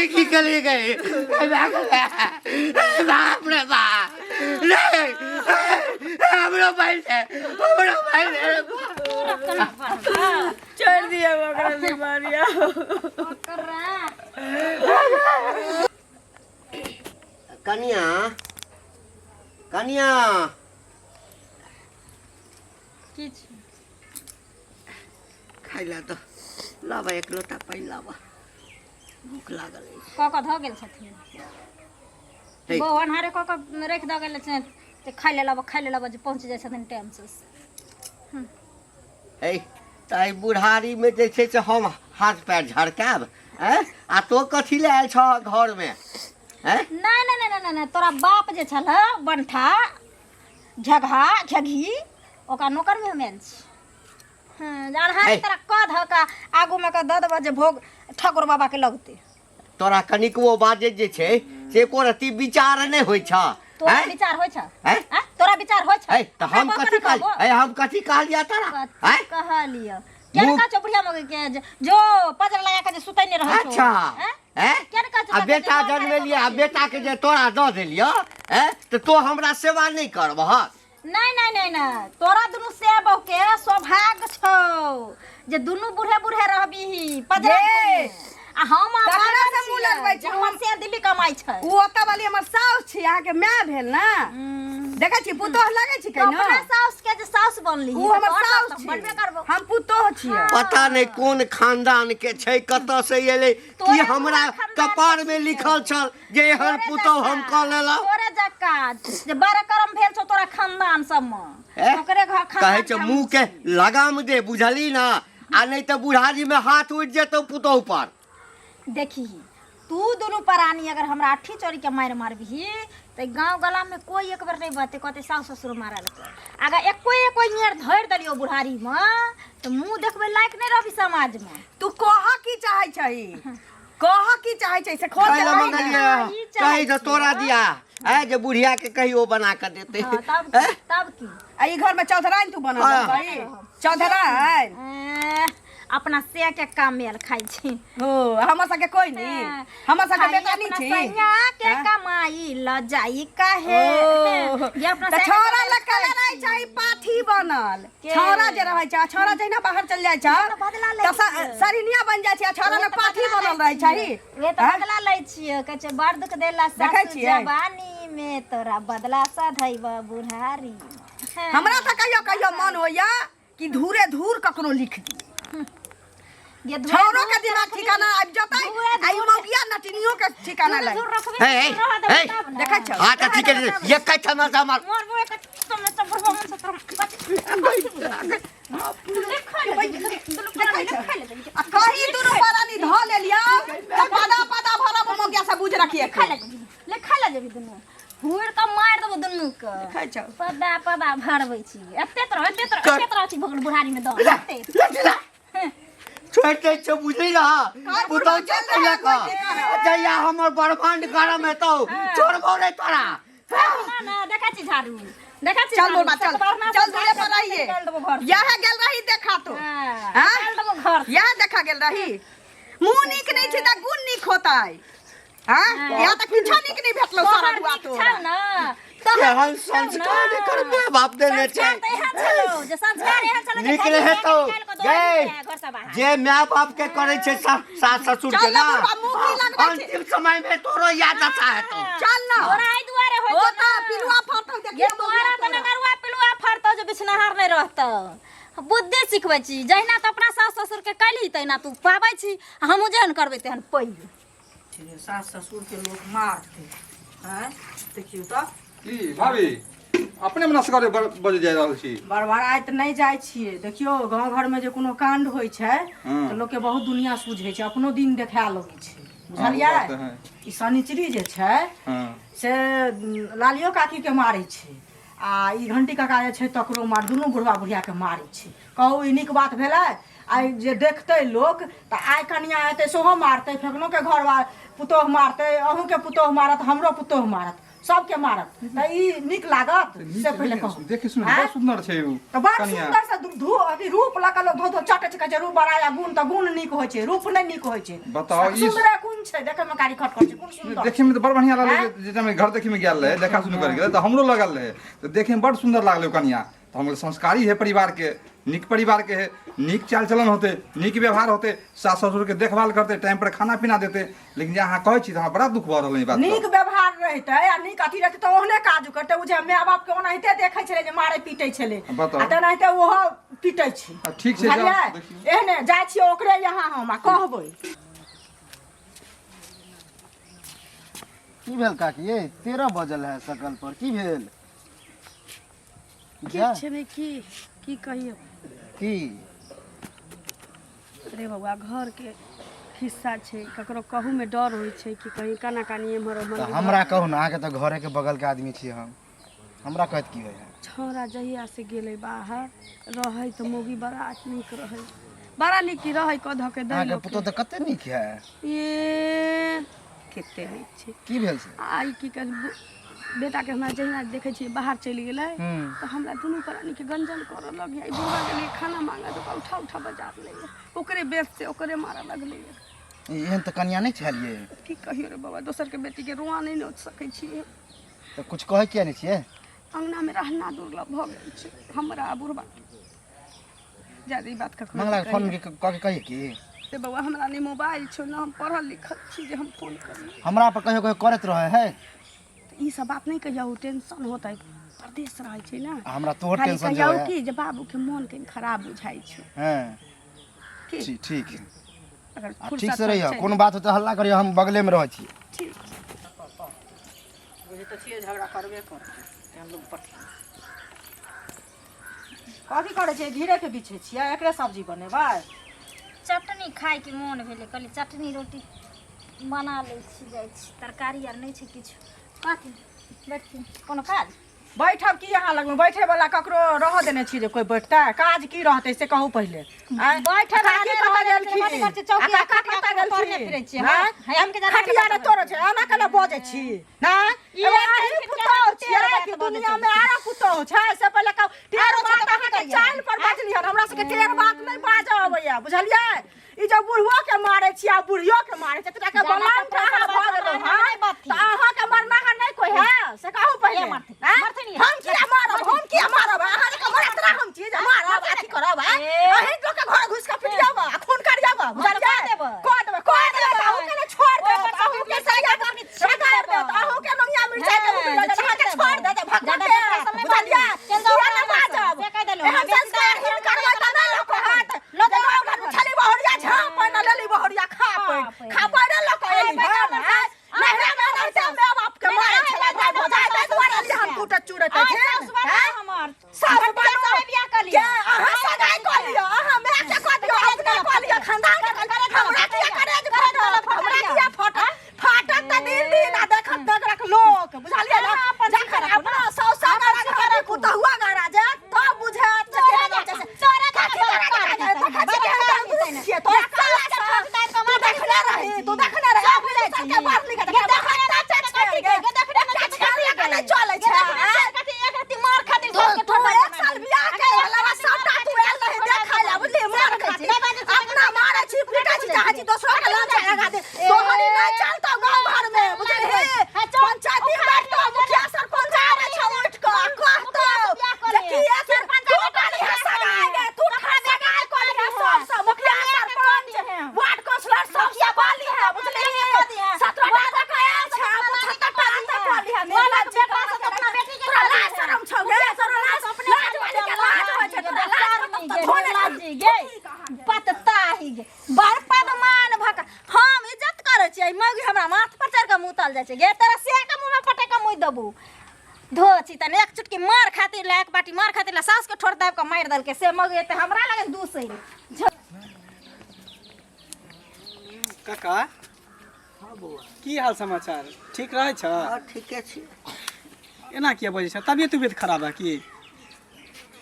ई की केली गई बाप रे बाप रे हमरो भाई से हमरो भाई से छोड़ दिया ओकरा बीमारिया कनिया कनिया किछु खाइ ला तऽ लाबा एक लोटा पानि लाबा भूख लागल अछि कऽ कऽ धऽ गेल छथिन हे। बौआ अन्हारे कऽ कऽ राखि दऽ गेल छथिन तऽ खाइ लए लाबऽ खाइ लए लाबऽ जे पहुँच जाइ छथिन टाइमसँ हे तऽ एहि बुढ़ारीमे जे छै से हम हाथ पैर झड़कायब आँय आ तो कथी लए आयल छह घरमे आँय नहि नहि नहि नहि नहि तोरा बाप जे छल बंठा झगहा झगही ओकरा नौकरमे हम आयल छी हँ अढ़ाई हे। तोरा कऽ धऽ कऽ आगूमे कऽ दऽ देबऽ जे भोग ठाकुर बाबाके लगतै तोरा कनिकबो बाजे जे छै से एको रत्ती विचार नहि होइ छह तोरा आँय? विचार होइ छ आँय? आँय? तोरा विचार होइ छ है तऽ हम अपना कथी बाप कहल ने कहबो। है हम कथी कहलियै तोरा कथी आँय? कहलियै क्या मुँह- कहै छौ बुढ़िया मौगी के जे जो पजर लगा के जे सुतै नहि रहै छौ अच्छा आँय? हैं? किया ने कहै छौ आ जे बेटा जो जन्मेलियै आ बेटा के जे तोरा दऽ देलियौ हैं तऽ तो हमरा सेवा नहि करबह नहीं नहीं नहीं नहीं तोरा दुनू से बहू के सौभाग्य छौ जे दुनू बूढ़े बूढ़े रहबीही पजरा ये। आ हम ककरा से मुँह लगबै छी? हमर से दिल्ली कमाइ छै ओ ओतऽ वाली हमर साउस छी अहाँके माय भेल ने देखै छी पुतोह लगै छी तो कहिनो अपना साउस के जे साउस बनली ओ हमर साउस छी बनबे करबो हम पुतोह छियै पता नहि कोन खानदान के छै कतऽ से एलै की तोरे हमरा पूरा खानदान कपार के में छियै। लिखल छल जे एहन तोरे पुतोह हम जकाँ, कऽ लेलहुँ तोरे जकाँ जे बड़ करम भेल छौ तोरा खानदान सबमे ए? ओकरे घर खानदान कहै छै के हम मुँह के लगाम दे बुझली ना आ नहि तऽ बुढ़ारी में हाथ उठि जेतौ पुतोह पर देखी तू दुनू प्राणी अगर हमरा अट्ठी चोरी के मारि मारबही तऽ गाँव गला में कोई एक बेर नहीं बचते कहते सासु ससुर मारल अगर एको एको नियर धरि देलियो बुढ़ारी में तऽ मुँह देखबै लायक नहीं रहबी समाज में तू कह की चाहै छही कह की चाहै छै से खोल खाइ के लए कही ने। मंगलियै ई चाहै कही जे तोरा दिया ऐ जे बुढ़िया के कही ओ बना के देते हाँ, तब ऐ? की तब की आ ई घर में चौधराइन तू बनल हाँ। रही चौधराइन एह, अपना से के कामेल खाइ छी हो हमर सबके कोई नहीं हाँ। हमर सबके खाली बेटा नहीं अपना छी सैया के हाँ? कमाई ल जाई काहे ओ, ये अपना तऽ सैया के छौड़ा कमाई लग कले खाइ रहै छी। छै पाथी बनल के? छौड़ा जे रहै छै आ छौड़ा जहिना बाहर चल जाइ छै तऽ बदला लै तऽ छियै। सरिनिया बन जाइ छै आ छौड़ा उहे लग तऽ पाथी बदला बनल लै रहै छै छियै। उहे तऽ आँय? बदला लै छियै कहै छै बर्द के देला देखै सासु छियै? जवानी में तोरा बदला सधैब बुढ़ारी में। हमरा तऽ कहियो कहियो मन होइया कि धूरे धूर ककरो लिख दी ये धूरे छौड़ो धूर के दिमाग रखबी- ठिकाना आबि जतै धूरे आ ई धूर- मौगिया नटिनियो के ठिकाना धूरे लागि धूर रखबी हे, हे, तऽ रह देबै हे। तब ने। देखै छौ हाँ तऽ ठीक है ये कै छमा हमर मोर बुए के तुमने तो बुढ़वा मन से तोरा आ कहीं दुनू परानी धऽ लेलियौ तऽ पदा पदा भरब मौगिया से बुझ रखिए खा ले ले खा ले जेबी दुनू हुड़ के मारि देबो दुनू के देखै छौ पदा पदा भरबै छी एते तरह एते तरह एते तरह छी भगल बुढ़ारी में दऽ एते छोड़ि दै छौ बुझली ना पुतहु चल तैया कऽ जहिया हमर ब्रह्मांड गरम हेतौ छोड़बौ नहि तोरा ना ना देखै छी झाड़ू देखै छी चल झाड़ू बोलबा चल सतबरना चल से दूरे झाड़ पर के रहिए निकालि देबो घर से। यह गेल रही देखा तो हाँ, हाँ? निकालि देबो घर से। यह देखा गेल रही मुंह नीक नहीं छै तऽ गुण नीक होतै हाँ यहाँ तऽ किछो नीक नहीं भेटलो सारा तोहर बुआ नीक तो छौ ना तोहर एहन नीक छौ ना। संस्कार एकर माय बाप देने छै संस्कार तऽ एहन छलौ जे संस्कार एहन छलौ जे नीक खाली रहे बैग तो निकालि कऽ दौड़ि गए जाइ घर से बाहर। जे माय बाप के करे छै सास ससुर के चल ना ना बुढ़बा, मुँह की लगबै छै? अंतिम समय में तोरो याद आता है तो चल ना तोरा एहि दुआरे होइ ओ छौ तऽ ना। पिलुआ फड़तौ ये देखिए तोरा तऽ नगरुआ पिलुआ फड़तौ जे बिछनाहार नहि रहतौ बुद्धि सिखबै छी जहिना तऽ अपना सास ससुर के कैलही तहिना तू पाबै छी आ हमहूँ जेहन करबै तेहन पैबी सास ससुरके लोक मारतै आँय देखियौ तऽ की भाभी अपने मने असगरे बजै जा रहल छी बड़बड़ाइत नहि जाइ छियै देखियौ गाँव घरमे जे कोनो काण्ड होइ छै तऽ लोकके बहुत दुनिया सूझै छै अपनो दिन देखाए लगै छै बुझलियै बात तऽ है। ई शनिचरी जे छै से लालियो काकीके मारै छै आ ई घंटी काका जे छै तकरो मार दुनू बुढ़वा बुढ़ियाके मारै छै कहू ई नीक बात भेलै आइ जे देखतै लोक तऽ आइ कनिया एतै सेहो मारतै फेकनोके घर पुतोहु मारतै अहूँके पुतोहु मारत हमरो पुतोहु मारत सबके मारत तऽ ई नीक लागत से पहिले कहू देखी सुन आँय? बड़ सुंदर छै उ तऽ बड़ कनिया। सुंदर से धू अथी रूप लऽ कऽ लोक धो धो चटै छै कहै छै रूप बड़ाया गुण तऽ गुण नीक होइ छै रूप नहि नीक होइ छै बताउ, ई- सुन्दरे गुण छै देखै मे कारी खटखट छै कोन सुन्दर देखे में तऽ बड़ बढ़िया लागलै आँय? जे टाइम घर देखे में गेल रहे देखा सुन कर गेल तऽ हमरो लगल रहे तऽ देखे में बड़ सुंदर लागलै ओ कनिया तऽ हम संस्कारी है परिवार के नीक परिवार के है नीक चाल चलन होते नीक व्यवहार होते सास ससुर के देखभाल करते टाइम पर खाना पीना देते लेकिन जे अहाँ कहै छी तऽ हमरा बड़ा दुख भऽ रहल है ई बात नीक व्यवहार रहितै आ नीक अथी रहितै तऽ ओहने काज करतै ओ जे माय बाप के ओनाहिते देखै छलै जे मारै पीटै छलै बताउ। आ तेनाहिते ओहो पीटै छै आ ठीक छै, जाउ, बुझलियै? देखियौ। एहने जाइ छियै ओकरे यहाँ हम आ कहबै की भेल काकी ये 13 बजल है सकल पर की भेल की छै ने की की कहियौ की अरे बौआ घरके खिस्सा छै ककरो कहूमे डर होइ छै कि कहीं काना कानी एम्हर ओम्हर तऽ हमरा कहू ने अहाँके तऽ घरेके बगलके आदमी छी हम हमरा कहैत की होइ है छौड़ा जहियासँ गेलै बाहर रहै तऽ मौगी बड़ा नीक रहै बड़ा नीक की रहै कऽ धऽ के दै अहाँके लोकके। पुतोह तऽ कते नीक है ए कते नीक छै की भेल से आइ की कह बेटाके हमरा जहिना देखै छियै बाहर चलि गेलै तऽ हमरा दुनू प्राणीके गंजन करऽ लगैए ई बुढ़बा गेलै खाना मांगऽ तऽ ओकरा उठा उठा बजार लैए ओकरे बेच से ओकरे मारऽ लगलैए एहन तऽ कनिया नहि छलियै की कहियो रे बाबा दोसरके बेटीके रोआ नहि नोच सकै छियै तऽ कुछ कहै किया नहि छियै अङ्गनामे रहना दुर्लभ भऽ गेल छै हमरा आ बुढ़बाके ज्यादा ई बात कखनो मंगला नहि फोन कहियै। कऽ के कहियै की रे बौआ हमरा नहि मोबाइल छौ ने हम पढ़ल लिखल छी जे हम फोन करी हमरा पर कहियो कहियो करैत रहै है तऽ ई सब बात नहि कहियौ टेंशन होतै परदेश रहै छै ने आ हमरा तोहर खाली टेंशन जे कहियौ होय कि जे बाबूके मोन कनि खराब बुझाइ छै हँ की ठीक ठीक है अगर आ फुर्सत ठीक से होइ रहियो छै। कोनो बात होतै हल्ला करियो हम बगले में रहै छी ठीक बुझै तऽ छियै झगड़ा करबे करतै तेँ लोक पठेलक कथी करै छियै घेरेके बिछै छियै एकरे सब्जी बनेबै चटनी खायके मोन भेलै कहलियै चटनी रोटी बना लै छी जाइ छी तरकारी आर नहि छै किछु कथी बैठथिन कोनो काज बैठब की अहाँ लगमे बैठे वाला ककरो रहऽ देने छी जे कोइ बैठतै काज की रहतै से कहू पहिले आँय? बैठे वाला काकी नहि कतऽ रहऽ देने छियै, गेलखिन? कथी करै छियै, चौकी आ काका खटिया कतऽ के तोड़ने गेलखिन? फिरै छियै, आँय? हँ? हम के जाने खटिया ने तोड़ै छै एना केना बजै छी नहि ई एगो एक अहीं दिन पुतोहु तेरह छियै बात कि बजै दुनिया मे आरो पुतोहु छै से पहिले कहू टेढ़ आरो छै बात तऽ कथी अहाँके करियै? चालि पर बजली हन हमरा सबके टेढ़ बात नहि बाजऽ अबैया बुझलियै ई जे बुढ़बो के मारै छी आ बुढ़ियो के मारै छी तकरा के जाना बलंठ तऽ अहाँ भऽ बात गेलहुँ हमरा हन नहि बाजथिन। तऽ अहाँके मरनाहा नहि कोइ है से कहू पहिले के मारथिन? आँय? मारथिन ये? हम किया मारब हम किया मारब अहाँ के मरत रह हम चीज मारब अथी करब आँय? ए। अहीं लोक के घर घुसि के पिटियाब आ खून करियाब बुझलियै कऽ देबै। कऽ देबै कऽ देबै तऽ अहूँ के ने छोड़ ओहि देब पर अहूँ के मिरचाइ के बुकनी छीट रगड़ देबै। देब अहूँ के नोनिया मिरचाइ के बुकनी हँ, लऽ जायत, अहाँके छीट छोड़ देबै। देब भगवान जादा कपड़ा सब नहि बुझलियै बाजू। चलि जाउ किया ने अपना बाजब से कहि देलहुँ, एहन बेसी संस्कारहीन करबै तऽ नहि लोक कहत लऽ जे जाउ गाँव घरमे छली बहुरिया झाँप न लेली बहुरिया खा खा पैन खा पैन लऽ कऽ एली हन आँय? नहिरा मे एनाहिते माय बाप के मारै छलै भाय भौजाइ ताहि दुआरे एली हन टूटत चूरत आइ छै सासु बात आँय? हमर सासु घरके बात से बियाह कऽ लिअ। के अहाँ सगाई कऽ लिअ अहाँ माय के कऽ दियौ अपने कऽ लिअ खानदान के कऽ लिअ हमरा किया करेज फाटत हमरा किया फाटत फाटत तऽ दिन दिन आ देखत नगरक लोक बुझलियै ने जखन अपना साउस गारा घर पुतहुआ गारा जायत तब बुझायत जे केहन होइ छै से। कथी तोरा देखै छै? देखै छियै केहन तंदुरुस्त छियै तोरा काला सँ। तू देखने रही तू देखने रही अपने दोसर के पढ़ लिख के एकटा छेड़ लऽ कऽ नहि चलै छै आँय? तू एक साल बियाह के अलावा सबटा तू आयल रही देखै लए बुझली मार खाइ छी अपना मारै छी पीटै छी चाहै छी दोसरो के लाज लगा दे तोहरी नहि चलतौ गाँव घर में बुझली पंचायती बैठतौ मुखिया सरपंच आबै छौ उठि कऽ आ कहतौ जे की एक तू करी है सगाई गे तू ठा सगाई करी है सब सब मुखिया सरपंच वार्ड काउंसलर सब से बोली है बुझली 17 टा कऽ आयल छै 75 टा अंतर बोली है निर्लज्ज तोरा लाज शरम छौ गे तोरा लाज लाज वाली के लाज होइ छै तोरा लाज होतौ तऽ धोने पतताही गे बड़ पदमान भक हम इज्जत करै छियै मौगी हमरा माथ पर चढ़ के मुतल जाइ छै गे तोरा से के मुँह में पटक के मुइ देबू धो छी तने एक चुटकी मार खातिर ला एक बाटी मार खातिर ला सास के ठोर दाबि के मारि देलकै से मौगी एते हमरा लगे दूसै काका की हाल समाचार ठीक रहै छ हँ ठीके छै एना किया बजै छ तबियत उबियत खराब है की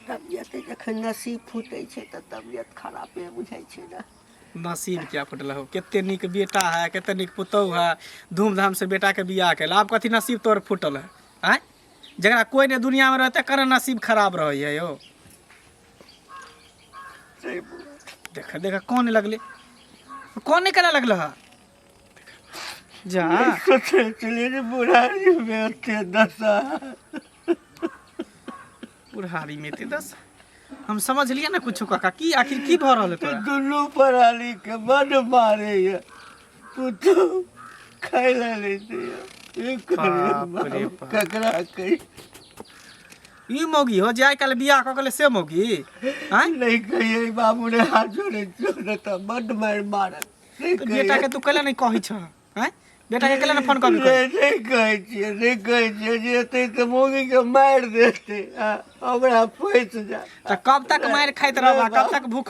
तबियत जखन नसीब फूटै छै तऽ तबियत खरापे बुझाइ छै ने नसीब क्या फुटल हो, कते नीक बेटा है, कते नीक पुतोह है, धूमधाम से बेटा के बियाह कैल, आब कथी नसीब तोर फुटल है? आँय, जकरा कोई नहीं दुनिया में रहते कर नसीब खराब रहे है यो। देख देख कौन लगले, कौन निकले लगल है जा। सोचे चलिए जे बुढ़ारी में एते दशा। बुढ़ारी में एते दशा हम समझ लिया ना कुछ काका, की आखिर की भऽ रहल है तोरा? दुनू पराली के बड मारे ये, पुतोह खाय ला नहीं दैया। बाप रे बाप। ककरा कही? ई मौगी हो जे आइ काल्हि बियाह कऽ गेलै से मौगी? आँय नहीं कहिए बाबू रे, हाथ जोड़े जोड़े तऽ बड मारि मारत। नहीं तऽ बेटा के तू कैला नहीं कहै छह? आँय, बेटा के कैला नहीं फोन कऽ के? नहीं, नहीं कहै छियै, नहीं कहै छियै, जे एतै तऽ मौगी के मारि देतै आ हमरा फँसि जा। तऽ कब तक मारि खाइत रहबा, कब तक भूख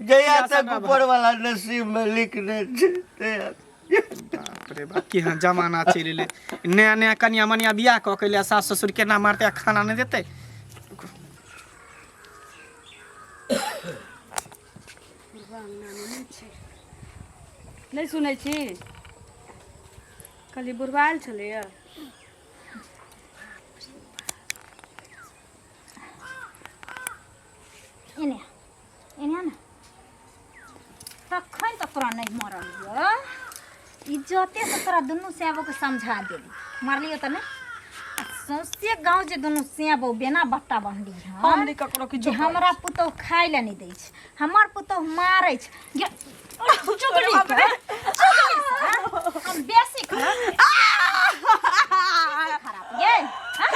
जहिया तक ऊपर वाला नसीब में लिखने छै तहिया। बाप रे बाप, केहन जमाना चलि एलै। नया नया कनिया मनिया बियाह कऽ के एलै, सास ससुर केना मारतै आ खाना नहि देतै। नहि सुनै छी, कहली बुढ़वा आयल छलैया। एने एने ने तखन तऽ तोरा नहि मरल यऽ, इज्जते से तोरा दुनू सेबो के समझा देली, मारलियो तऽ नहि। आ सौंसे गाँव जे दुनू सेबो बेना बट्टा बन्हली हँ। हम नहि ककरो किछो जे हमरा पुतोह खाय लए नहि दै छै, हमर पुतोह मारै छै। गे, चुगली के, चुगली से हम बेसी खराब, बेसी खराब गे, हाँ?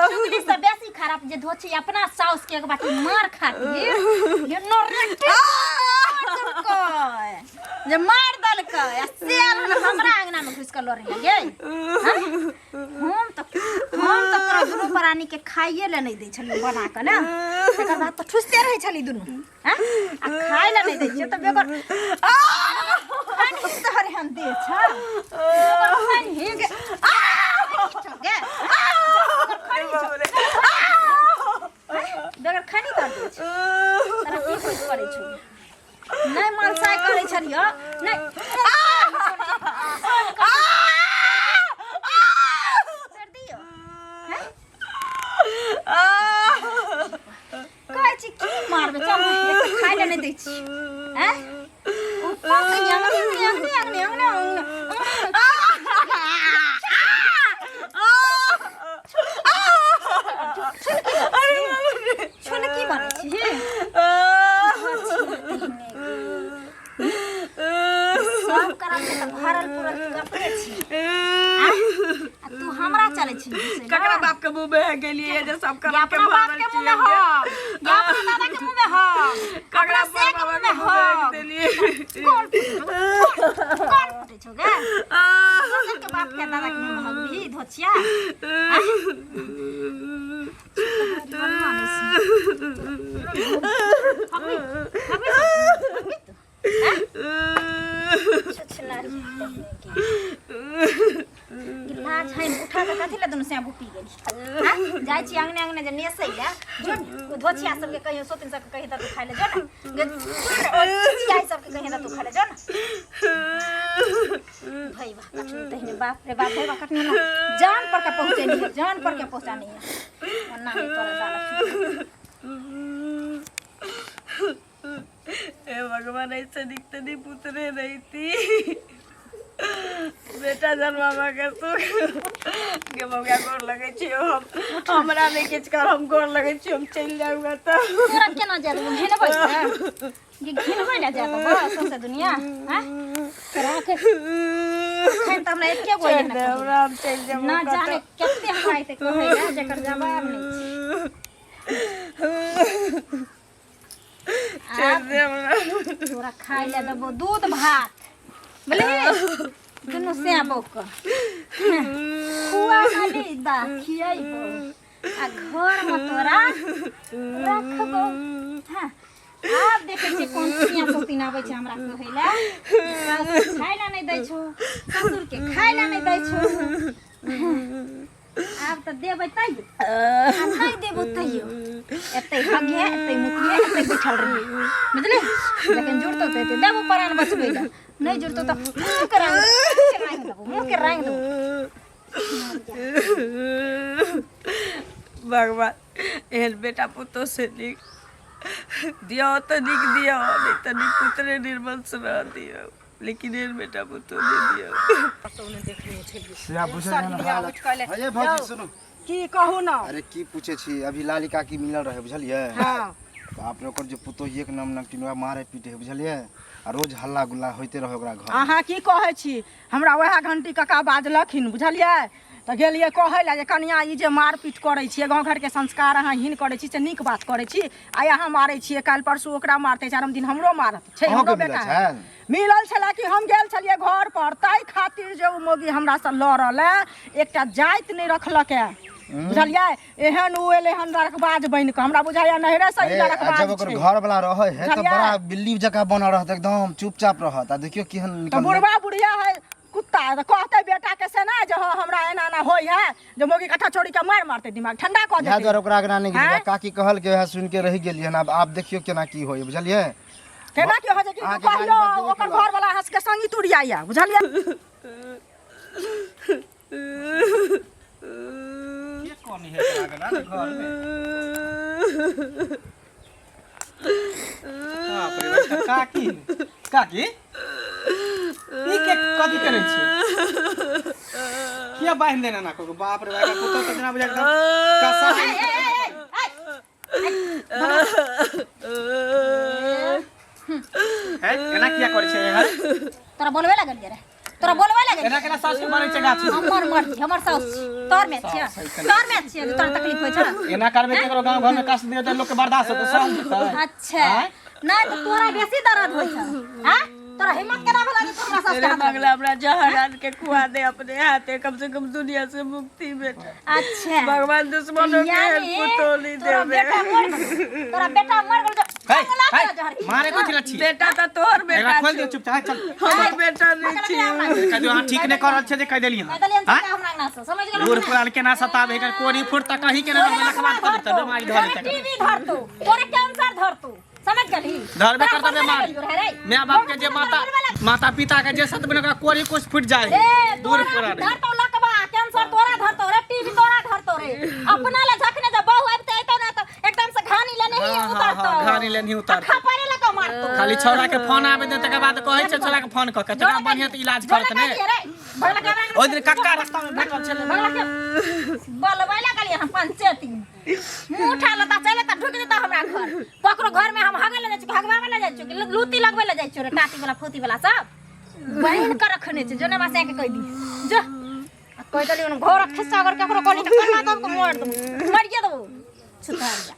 चुगली से बेसी खराब जे धोछी अपना साउस के एक बाटी मार खातिर ये नरेटी जे मार देलकै आ से आयल हन हमरा अंगना में घुसि कऽ लड़ै लए गे। हाँ? हम तऽ तोरा दुनू प्राणी के खाइए लए नहि दै छलियै बना कऽ ने, तकर बाद तऽ ठुसते रहै छली दुनू। हाँ? आ खाइ लए नहि दै छियै तऽ बेगर खनही तोहर एहन देह छौ, बेगर खनही गे। गे, बेगर खनही तोहर देह छौ। तोरा की होइत करै छौ? नहि मनसाय करै छलियै नहि कर दियौ। हैं? कहै छी की मारबै, चल एक तऽ खाइ लए नहि दै छी। हैं? ऊपर से अंगने अंगने अंगने अंगने अंगने छुलकी बनै छी। सब करम के तऽ भरल पुरल तू अपने छी आ तू हमरा चलै छी घुसै लए? ककरा बाप के मुंह में गेलिए जे सब या करम के अपना बाप भरल के मुंह में छियै? हो या अपना दादा के मुंह में हो, ककरा अपना से के बाबा मुंह के में मुंह हो? में देलिए? कौन कौन फुटे छौ गे? दोसर के बाप के दादा के मुंह में हगबी धोचिया? हगबी हगबी हगबी तू? लाज है उठा के कथी ले दुनू श्याम्पू पी गेली? हाँ? जाइ छी अंगने अंगने जे नेसै ले, जो ने ओ धोचिया सबके कहियो, सोतिन सबके कहियो तऽ तू खाइ ले जो ने गे, जो ने ओ चिचियाई सबके कहियो तऽ तू खाइ ले जो ने। भैया कटनी तहिने, बाप रे बाप, भैया कटनी ना जान पर के पहुंचेली है, जान पर के पहुंचानी है, ओना नहीं तोरा दाल। हे भगवान, ऐसे दिखते नहीं पुतरे रही थी, बेटा जन्मावा के सुख के बौआ। गोर लगै छियौ हम, हमरा नहि किछु कर, हम गोर लगै छियौ, हम चलि जाउ तऽ। तोरा केना जाय देबौ? घिनबै ने जे घिनबै ने जाय देबौ सौंसे दुनिया। हैं, तोरा के एखन तऽ हमरा एके गो छोड़ि एहन दे हमरा, हम चलि जेबौ ना कतौ। जाने कते हमरा एते कहै लए जकर जवाब नहि छै। छोड़ि दे हमरा। तोरा खाइ लए देबौ दूध भात, बुझलिही? दुनू सेबो के खुआ खाली दा खियैबो आ घरमे तोरा रखबो। हाँ, आब देखै छियै कोन सिया सौतीन आबै छै हमरा कहै लए, सासु खाइ लए नहि दै छौ, ससुरके खाइ लए नहि दै छौ। आब तऽ देबै तैयो आ नहि देबो तैयो। एते हगिहे एते मुतिहे एते बैठल रही बुझली जखन जुड़तो तऽ एते देबो प्राण बचबै लए नहि जुड़तो तऽ मुँह के रंग देबो मुँह के रंग देबो। भगवान एहन बेटा पुतोह से नीक दियौ तऽ नीक दियौ, नहि तऽ नीक पुत्रे निर्मल से रह दियौ, लेकिन एहन बेटा पुतोह नहि दियौ। से बुझल नहि हालत। अरे भौजी सुनू। की कहू न? अरे की पूछे छी, अभी लाली काकी मिलल रहे बुझलियै? हाँ। तऽ अपने ओकर जे पुतोह एक नाम नाम किनवा मारे पीटे है बुझलियै? आ रोज हल्ला गुल्ला होइते रहे ओकरा घर। अहाँ की कहै छी? हमरा वएह घंटी काका बाजलखिन बुझलियै? तऽ गेलियै कहै लए जे कनिया ई जे मारपीट करै छियै, गाँव घरके संस्कार अहाँ हीन करै छी, से नीक बात करै छी? आइ अहाँ मारै छियै, काल्हि परसू ओकरा मारतै, चारिम दिन हमरो मारत छै। अहाँके हमरो मिलल बेटा छल? मिलल छलै कि हम गेल छलियै घर पर, ताहि खातिर जे ओ मौगी हमरासँ लड़ल एकटा जाति नहि रखलक बुझलियै? एहन ओ एलै हन लड़कबाज बनि कऽ, हमरा बुझाइया नैहरेसँ ई अरे, आ लड़कबाज जब ओकर छै। घर वाला रहे है तऽ बुझलियै? बड़ा बिल्ली जकाँ बनल रहत, एकदम चुपचाप रहत, आ देखियौ केहन तऽ निकललै। बुढ़बा बुढ़िया है कुत्ता, तऽ कहतै बेटा के से ना जे हँ हमरा एना एना होइ है, जे मौगी कट्ठा छोड़ी के मारि मारतै, दिमाग ठंडा कऽ इएह देतै। दुआरे ओकरा अगना नहि गेलियै। आँय? काकी कहल के वएह सुनि के रहि गेलियै हन। आब देखियौ केना की होइए बुझलियै? केना की हो छै कि अहाँके गाड़ी कहियो बदलेबे ओकर केलक। घर वाला हंस के संगी तुरियाइया बुझलियै? के कनी है एकरा अगना घर में? बाप रे बाप, काकी काकी ई के कथी करै छी? किया बान्हि देना ना को? बाप रे बाप, कुत्ता तऽ जेना बुझाइ एकदम कसाई। है एना किया करै छै है? तोरा बोलबे लागल रे, तोरा बोलबे लागल। एना केना सास के मारै छै गाछी? हमर मर्जी, हमर साउस छी, तोर में छियै, तोर में छियै जे तोरा तकलीफ होइ छौ। एना करबै केकरो गाँव घर में कष्ट दियौ तऽ लोक के बर्दाश्त होतै, सहन जेतै? अच्छा नहि तऽ तोरा बेसी दर्द होइ छौ? आँ तोरा हिम्मत केना भेला जे तू हमरा सास के अरे हाथ लगेबही? मंगला, हमरा जहर आन के खुआ दे अपने हाथे, कम से कम दुनिया से मुक्ति भेटे। अच्छा भगवान दुश्मनों के यानी पुतोह नहीं तोरा देवे। बेटा मर गेल, तोरा बेटा मर गेल जो है, मंगला है, तोरा जहर खिया। मारे कोथी ला छी? बेटा तऽ तोहर एकरा बेटा खोल दियौ छौ। चुपचाप चल। हमर बेटा नहीं छी। कह दियौ अहाँ ठीक नहि कऽ रहल छियै जे कहि देलियै। कहि देलियनि हँ सबटा हमरा अंगना से, समझ गेलहुँ? बूढ़ पुरान केना सताबै एकर कोरी फुट तऽ कहीं के नहि लखबात कऽ देतै, बेमारी धऽ देतै। टीबी धरतौ, तोरे कैंसर धरतौ, समझ गेलही? धरबे तोरा करतौ बोलबे बेमारी। लागल रे। माय बाप के जे माता माता पिता के जे सतबे ओकरा कोरी कुछ फुट जाए। ए बूढ़ तोरा पुरान धरतौ लकबा, कैंसर तोरा धरतौ रे, टीबी तोरा धरतौ रे। अपना ले जखने जब बहू आबिते एतौ ना तऽ एकदम से घानी लेने ही हाँ, हाँ, उतरतौ। हाँ, घानी लेने ही उतरतौ। आ खपारे लऽ कऽ मारतौ। खाली छौड़ा के फोन आबे दे, तकर बाद कहै छै छौड़ा के फोन कऽ के तकरा बढ़िया तऽ इलाज करत ने। ओहि दिन कक्का रास्ता में भेटल छलै। बोलबै लगलियै हम पंचायती मुँह उठा लेता चले तऽ ढुकि देता हमरा घर। ककरो घर में हम हगै लए जाइ छी, हगबाबै लए जाइ छी, लूती लगबै लए जाइ छियो रे? टाटी वाला फूती वाला सब बहिन के रखने छै। जोने मासे के कहि दी जो, आ कहि देलियै ने घर खिस्सा अगर ककरो कहली तऽ कन्ना दब के मारि देबो, मारिए देबो छुतार जा।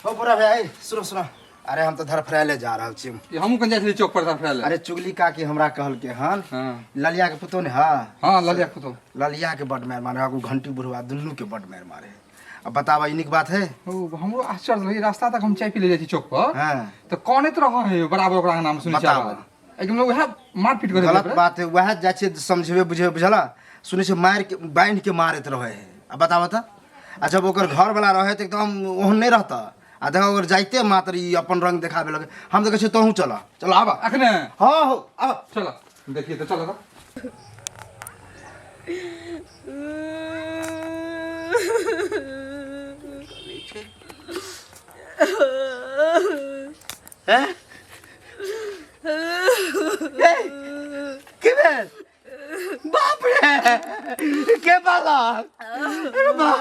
हो बुरा भाई, सुनो सुनो। अरे हम तऽ धरफड़ायले जा रहल छी। ई हमहूँ कन जाइ छलियै चौक पर धरफड़ायले। अरे चुगली काकी हमरा कहलकै हन, हाँ। ललिया के पुतोह ने हा? हाँ ललिया के पुतोह। ललिया के बड मारि मारे, आगू घंटी बुढ़वा दुनू के बड मारि मारे। अब बताबऽ ई नीक बात है? ओ हमरो आश्चर्य भेल, रास्ता तक हम चाय पी ले जाइ छी चौक पर हाँ। तऽ कनैत रहै है बराबर ओकरा अंगना में सुनै छी बताबऽ। आवाज। एकदम लोग वएह मारपीट करै गलत बात है। वएह जाइ छियै समझेबे बुझेबे बुझला, सुनै छियै मारि के बान्हि के मारैत रहै है। आ बताबऽ तऽ, आ जब ओकर घर वाला रहै तऽ एकदम ओहन नहि रहतऽ, आ देखो ओकर जाइते मात्र ई अपन रंग देखाबे लगे। हम तऽ कहै छियै तोहूँ चलऽ चल आबऽ। अखने? हाँ हो आबऽ। चल देखिए तऽ, चल तऽ। हैं? ए, की भेल? बाप रे, के बालक? अरे बाप!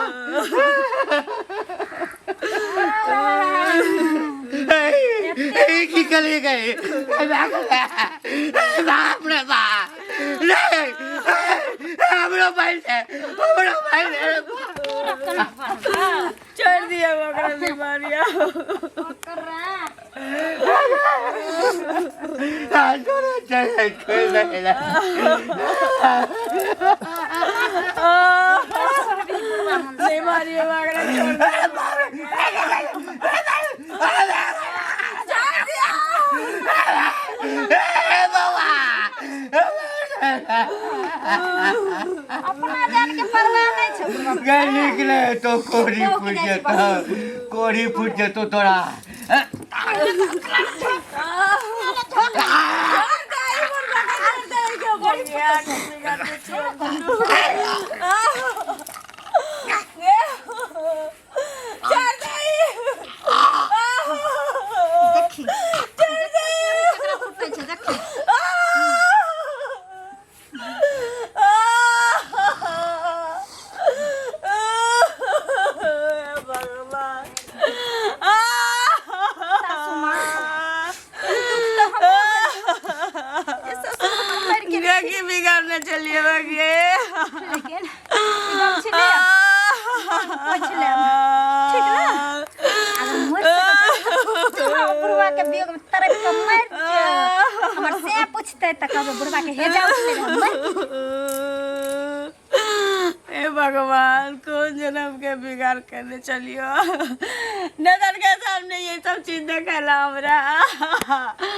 ए, ए, की करी गई? बाप रे बाप रे, हमरो भाई से, हमरो भाई से। छोड़ दिया ओकरा बीमारिया। नहीं मारिए ओकरा, छोड़। अपना जान के परवाह नहीं छौ बुढ़वा। गे निकले तो कोरी बहु फूट की जाइ छी जेतो, कोरी फूट जेतो तोरा। देखी केकरा फुटै छै देखी। सासू माँ, ई दुख तऽ हमरो होइ। ई ससुर हमर मरि गेल। की बिगाड़ने चलिए बगे। लेकिन ई गमछी ले, पोछि लेब, ठीक ने? अगर मरि सकै छी तऽ हम बुढ़वा के वियोग में तड़पि कऽ मरि जायब। हमर से पूछतै तऽ कहबै बुढ़वा के हेजा उठलै रहै, मरि गेलै। हे भगवान, कौन जन्म के बिगाड़ करने चलियो, नजर के सामने ये सब चीज देखेला हमरा।